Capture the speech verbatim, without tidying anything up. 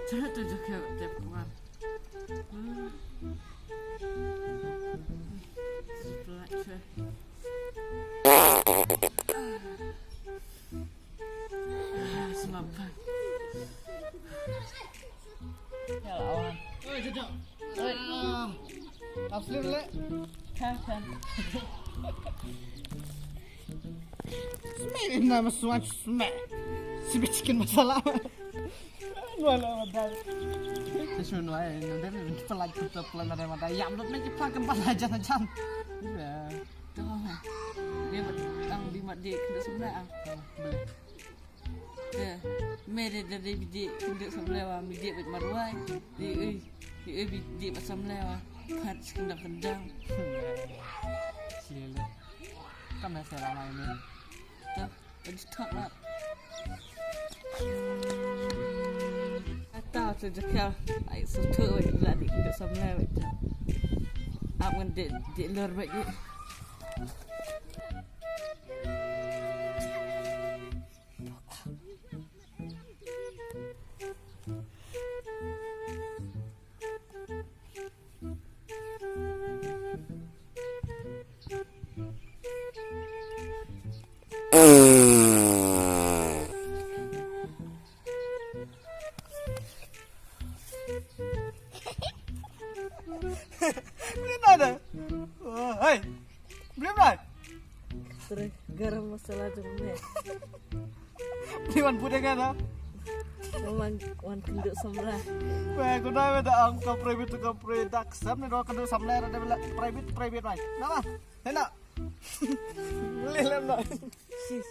Jangan tu je kau tep kuat. Sebelah tu. Selamat. Ya Allah. Oi, jajak. Oi. Asli le. Kan, kan. Smack ni nama suan smack. Sibi chicken masala. Wala madai. Session wai, nanti kita lagi kita plan ada madai. Yam dot make plan kan plan aja aja. Iya. Tuh. Dia mat, ang di mat dia kena sebelah. Boleh. Te, me de de de bidi kynduh samlewa, mi de bit marwai. Di ui, di ui bidi bit samlewa. Pat kynduh kynduh. Sile. Kam na sera mai ni. Te, bidi thok la. Ata tu jekel. Ai sutu wai la di kynduh samlewa ta. Ap ngan de de lor bit. Beli nai deh. Hei. Beli nai. Terus garam masala jong me. Beli wan putih kan ah. Wan wan kynduh samla. Weh, guna me da ang ka private ka private dak sam ne do kynduh samla da bela private private mai. Nama? Hena. Beli lem nai. Sis.